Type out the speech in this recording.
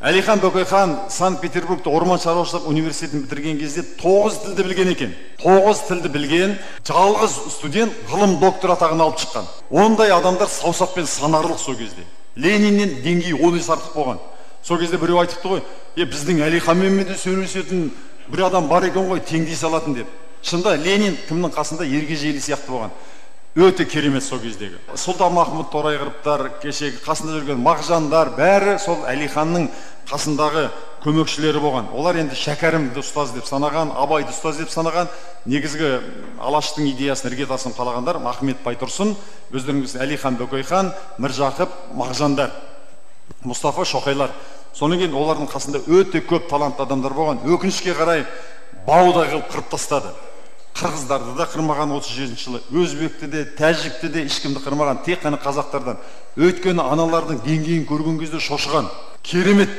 Әлихан Бөкейхан Санкт-Петербургте орман шаруашылық университетін бітірген кезде 9 тілді білген екен. 9 тілді білген жалғыз студент ғылым докторы атағын алып шыққан. Ондай адамдар саусақпен санарлық сол кезде. Лениннен деңгейі 10 есе артық болған. Сол кезде біреу айтыпты ғой, біздің Әлиханмен де сөйлесетін бір адам бар екен ғой, теңдей салатын деп. Шынында Ленин кімнің қасында ергежейлі сияқты болған. Өте керемет сол кездегі. Сұлтанмахмұт Торайғыровтар, кешегі қасында жүрген Мағжандар, бәрі сол Әлиханның қасындағы көмекшілері болған. Олар енді Шәкәрімді ұстаз деп санаған, Абайды ұстаз деп санаған, негізгі Алаштың идеясын іргетасын қалағандар Ахмет Байтұрсын, өздеріңіз Әлихан Бөкейхан, Міржақып, Мағжандар, Мұстафа Шоқайлар. Содан кейін олардың қасында өте көп талантты адамдар болған. Өкінішке қарай баудай қылып қырып тастады. Қырғыздарды да қырмаған 37 жылы, өзбекті де, тәжікті де ешкімді қырмаған, тек қана қазақтардан. Өйткені аналардың деңгейін көрген кезде шошыған. Керемет.